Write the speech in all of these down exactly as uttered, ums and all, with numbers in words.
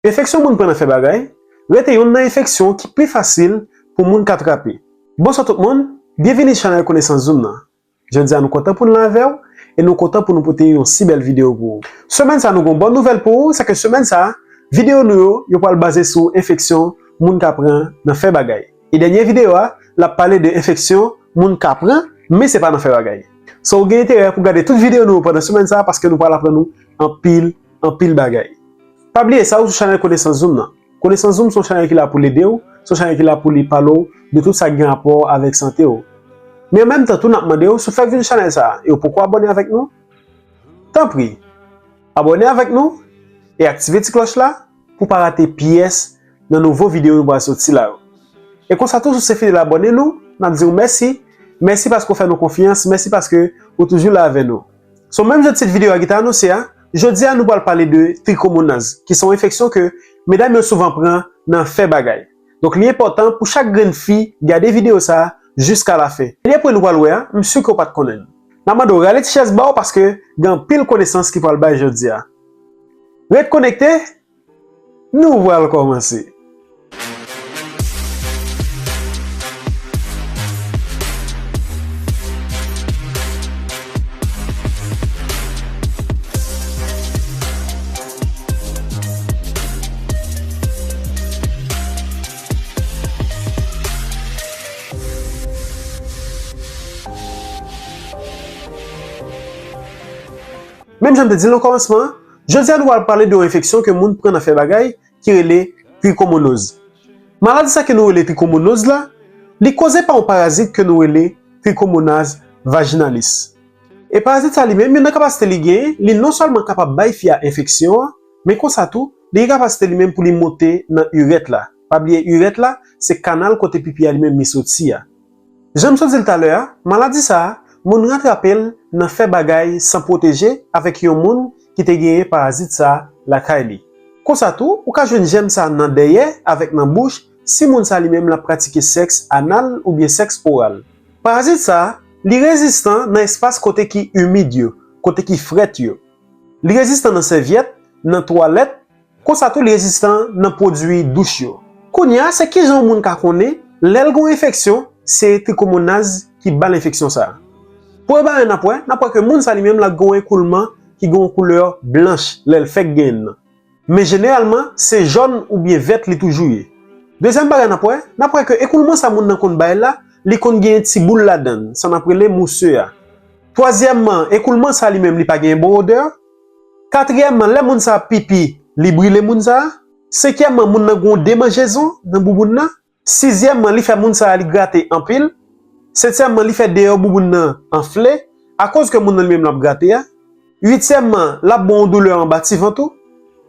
Enfeksyon moun pran nan fè bagay rete youn nan enfeksyon ki pi fasil pou moun ka trape. Bonswa tout moun, byenvini sou chanèl Konesans Zoom nan. Jodi a nou kontan pou n la avè w e nou kontan pou nou pote yon si bèl videyo pou ou. Semèn sa nou gon bon nouvèl pou ou, se ke semèn sa videyo nou yo, yo pral baze sou enfeksyon moun ka pran nan fè bagay. E dènye videyo a, l ap pale de enfeksyon moun ka pran, men se pa nan fè bagay. So ou gen enterè pou gade tout videyo nou yo pandan semèn sa paske nou pral aprann ou anpil, anpil bagay. Pa bliye sa ou sou chanèl Konesans Zoom nan. Konesans Zoom se yon chanèl ki la pou l ede w, se yon chanèl ki la pou li pale w de tout sa k gen rapò avèk sante w. Men an menm tan tou n ap mande w, si w fèk vin chanèl sa a e w poko abòne avèk nou, tanpri, abòne avèk nou e aktive ti klòch la pou w pa rate pyès nan nouvo videyo nou pral soti la yo. E konsa tou, si w se fidèl abòne nou, n ap di w mèsi. Mèsi paske w fè nou konfyans, mèsi paske ou toujou la avè nou. So menm jan tit videyo a ki te anonse a, jodi a nou pral pale de trikomonaz, ki se yon enfeksyon ke medam yo souvan pran nan fè bagay. Donk li enpòtan pou chak grenn fi gade videyo sa a jiska lafen. Premye pwen nou pral wè a, m si ke w pa t konnen l. N ap mande w rale ti chèz ba w paske gen anpil konesans ki pral bay jodi a. Ret konekte, nou pral kòmanse. Menm jan m te di l nan kòmansman an, jodi a nou pral pale de yon enfeksyon ke moun pran nan fè bagay ki rele trikomonoz. Maladi sa ke nou rele trikomonoz la, li koze pa yon parazit ke nou rele trikomonaz vajinalis. E parazit sa li menm, youn nan kapasite li genyen, li non sèlman kapab bay fi a enfeksyon an, men konsa tou, li gen kapasite li menm pou li monte nan irèt la. Pa bliye irèt la, se kanal kote pipi a li menm li soti a. Jan m sot di l talè a, maladi sa a, moun rantrape l nan fè bagay san pwoteje avèk yon moun ki te genyen parazit sa a lakay li. Konsa tou, ou ka jwenn jèm sa a nan dèyè avèk nan bouch si moun sa a li menm l ap pratike sèks anal oubyen sèks oral. Parazit sa a, li rezistan nan espas kote ki imid yo, kote ki frèt yo. Li rezistan nan sèvyèt, nan twalèt, konsa tou li rezistan nan pwodui douch yo. Kounye a, se kijan yon moun ka konnen lè l gen yon enfeksyon, se trikomonaz ki ba l enfeksyon sa a. Premye bagay n ap wè, n ap wè ke moun sa a li menm l ap gen yon ekoulman ki gen yon koulè blanch lè l fèk genyen l nan. Men jeneralman, se jòn oubyen vèt li toujou ye. Dezyèm bagay n ap wè, n ap wè ke ekoulman sa moun nan konn bay la, li konn genyen ti boul ladan l, sa n ap rele mouse a. Twazyèmman, ekoulman sa li menm li pa genyen bon odè. Katriyèmman, lè moun sa ap pipi, li brile moun sa. Senkyèmman, moun nan gen yon demanjezon nan bouboun nan. Sizyèmman, li fè moun sa li grate anpil. Setyèmman, li fè deyò bouboun nan anfle akoz ke moun nan li menm l ap grate a. Uityèmman, l ap ba w yon doulè anba ti vant ou.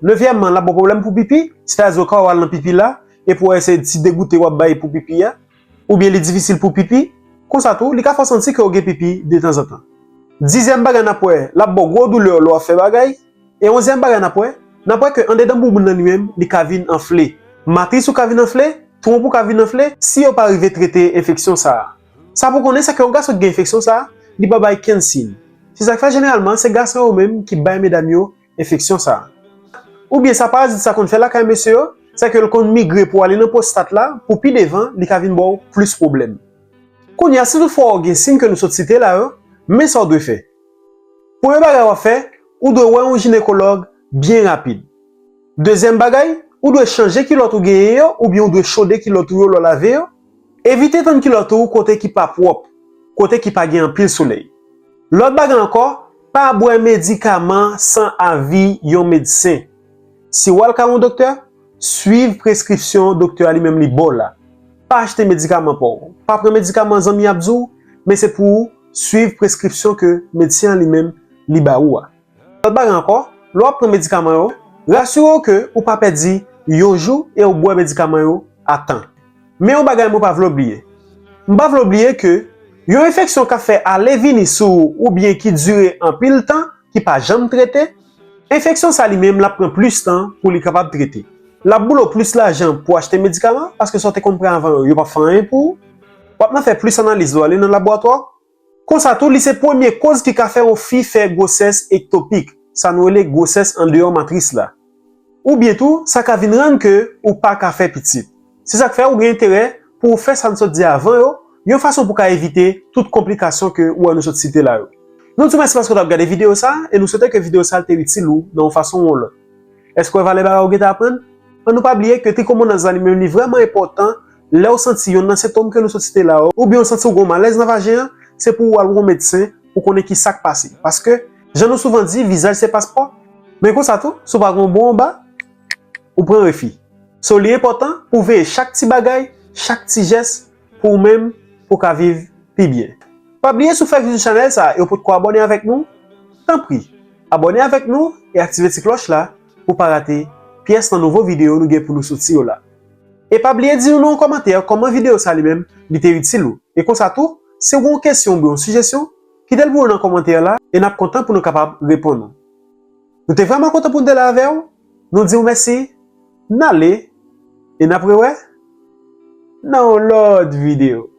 Nevyèmman, l ap ba w pwoblèm pou pipi, sètadi w ka al nan pipi la, epi w wè se ti degoute w ap bay pou pipi a, oubyen li difisil pou pipi. Konsa tou, li ka fè w santi ke w gen pipi detanzantan. Dizyèm bagay n ap wè, l ap ba w gwo doulè lè w ap fè bagay. E onzyèm bagay n ap wè, n ap wè ke andedan bouboun nan li menm, li ka vin anfle. Matris ou ka vin anfle, twonp ou ka vin anfle, si yo pa rive trete enfeksyon sa a. Sa pou konnen, se ke yon gason ki gen enfeksyon sa a, li pa bay kenn siy. Se sa k fè jeneralman, se gason yo menm ki bay medam yo enfeksyon sa a. Oubyen sa parazit sa konn fè lakay mesye yo, se ke l konn migre pou ale nan pwostat la, pou pi devan, li ka vin ba w plis pwoblèm. Kounye a, si toutfwa w gen siy ke nou sot site la yo, men sa w dwe fè. Premye bagay w ap fè, ou dwe wè yon jinekològ byen rapid. Dezyèm bagay, ou dwe chanje kilòt ou genyen yo, oubyen ou dwe chode kilòt ou yo lè w lave yo. Evite tann kilòt ou kote ki pa pwòp, kote ki pa gen anpil solèy. Lòt bagay ankò, pa bwè medikaman san avi yon medsen. Si w al kay yon doktè, swiv preskripsyon doktè a li menm li ba w la. Pa achte medikaman pa w. Pa pran medikaman zanmi ap di w, men se pou w swiv preskripsyon ke medsen an li menm li ba ou a. Lòt bagay ankò, lè w ap pran medikaman yo, rasire w ke ou pa pèdi yon jou e w bwè medikaman yo a tan. Men yon bagay mwen pa vle w bliye. M pa vle w bliye ke yon enfeksyon k ap fè ale vini sou ou oubyen ki dire anpil tan, ki pa janm trete, enfeksyon sa li menm l ap pran plis tan pou li kapab trete. L ap boule w plis lajan pou achte medikaman, paske sa w te konn pran avan yo, yo p ap fè anyen pou ou. W ap nan fè plis analiz lè w ale nan labòratwa. Konsa tou, li se premye koz ki ka fè yon fi fè gwosès ektopik, sa nou rele gwosès andeyò matris la. Oubyen tou, sa ka vin rann ke ou pa ka fè pitit. Se sa k fè ou gen enterè pou w fè sa n sot di avan yo, yon fason pou w ka evite tout konplikasyon ke ou wè nou sot site la yo. Nou di w mèsi paske w t ap gade videyo sa a, e nou swete ke videyo sa a te itil ou nan yon fason ou yon lòt. Èske w wè valè bagay ou gentan aprann? Ann nou pa bliye ke trikomonaz la li menm li vrèman enpòtan lè w santi yonn nan sentòm ke nou sot site la yo, oubyen w santi w gen yon malèz nan vajen an, se pou w al wè yon medsen pou konnen ki sa k pase. Paske, jan nou souvan di, vizaj se paspò. Men konsa tou, si w pa gen yon bon anba, ou pran refi. So, li enpòtan pou w veye chak ti bagay, chak ti jès, pou ou menm, pou w ka viv pi byen. Pa bliye si w fèk vin sou chanèl sa a e w potko abòne avèk nou, tanpri, abòne avèk nou e aktive ti klòch la pou w pa rate pyès nan nouvo videyo nou gen pou nou soti yo la. E pa bliye di nou nan yon kòmantè kòman videyo sa li menm li te itil ou. E konsa tou, si w gen yon kesyon oubyen yon sijesyon, kite l pou nou nan kòmantè la e n ap kontan pou nou kapab reponn ou. Nou te vrèman kontan pou n te la avè w. Nou di w mèsi. N ale e n ap rewè nan yon lòt videyo.